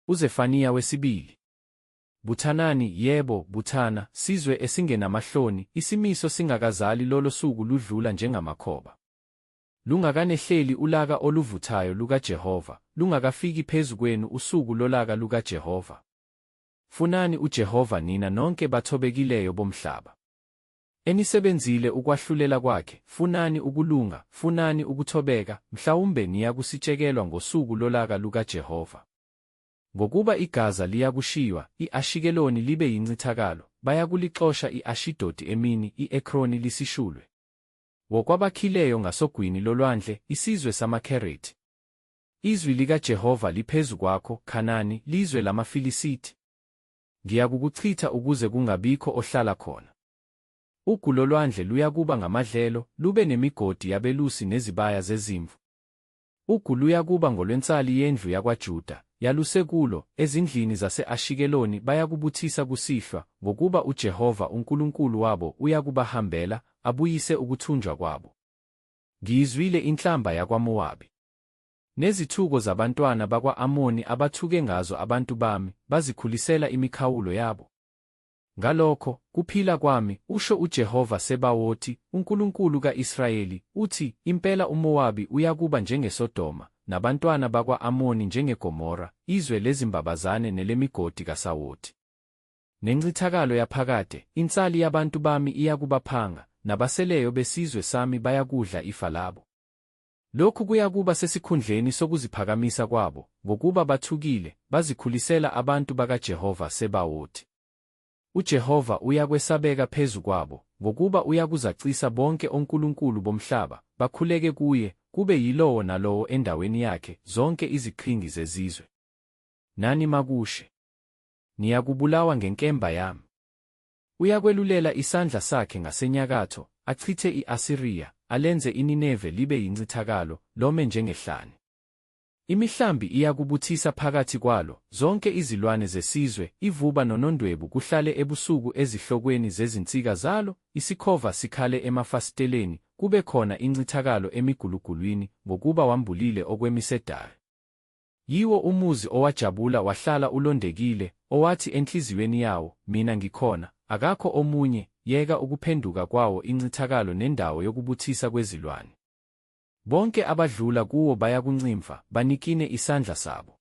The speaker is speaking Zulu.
UZefaniya wesibili. Buthanani, yebo, buthana, sizwe esingenamahloni, isimiso singakazali lolo suku ludlula njengamakhoba. Lungakanehleli ulaka oluvuthayo lukaJehova, lungakafiki phezu kwenu usuku lolaka lukaJehova. Funani uJehova nina nonke bathobekileyo bomhlaba. Enisebenzile ukwahlulela kwakhe, funani ukulunga, funani ukuthobeka, mhlawumbe niyakusitshekelwa ngosuku lolaka lukaJehova. Ngokuba iGaza liyakushiywa, i-Ashikeloni libe yincithakalo, bayakulixosha i-Ashidodi emini, i-Ekroni lisishulwe. Wo kwabakhileyo ngasogwini lolwandle, isizwe samaKhereti! Izwi likaJehova liphezu kwakho, Khanani, lizwe lamaFilisiti. Ngiyakukuchitha ukuze kungabikho ohlala khona. Ugu lolwandle luyakuba ngamadlelo, lube nemigodi yabelusi nezibaya zezimvu. Ugu luyakuba ngolwensali yendlu yakwaJuda, yaluse kulo, ezindlini zase-Ashikeloni bayakubuthisa kusihlwa, ngokuba uJehova uNkulunkulu wabo uyakubahambela, abuyise ukuthunjwa kwabo. Ngiyizwile inhlamba yakwaMowabi. Nezithuko zabantwana bakwa-Amoni abathuke ngazo abantu bami, bazikhulisela imikhawulo yabo. Ngalokho, kuphila kwami, usho uJehova Sebawoti, uNkulunkulu ka-Israyeli, uthi, impela uMowabi uyakuba njengeSodoma, nabantwana bakwa-Amoni njengeGomora, izwe lezimbabazane nelemigodi kasawoti. Nencithakalo yaphakade, insali yabantu bami iyakubaphanga, nabaseleyo besizwe sami bayakudla ifa labo. Lokhu kuyakuba sesikhundleni sokuziphakamisa kwabo, ngokuba bathukile, bazikhulisela abantu bakaJehova Sebawoti. UJehova uyakwesabeka phezu kwabo, ngokuba uyakuzacisa bonke onkulunkulu bomhlaba, bakhuleke kuye, kube yilowo nalowo endaweni yakhe, zonke iziqhingi zezizwe. Nani maKushe, niyakubulawa ngenkemba yami. Uyakwelulela isandla sakhe ngasenyakatho, achithe i-Asiriya, alenze iNineve libe yincithakalo, lome njengehlane. Imihlambi iyakubuthisa phakathi kwalo, zonke izilwane zesizwe, ivuba nonondwebu kuhlale ebusuku ezihlokweni zezinsika zalo, isikhova sikhale emafasiteleni, kube khona incithakalo emigulugulwini, ngokuba wambulile okwemisedari. Yiwo umuzi owajabula wahlala ulondekile, owathi enhliziyweni yawo, Mina ngikhona, akakho omunye, yeka ukuphenduka kwawo incithakalo nendawo yokubuthisa kwezilwane. Bonke abadlula kuwo bayakunximfa, banikine isandla sabo.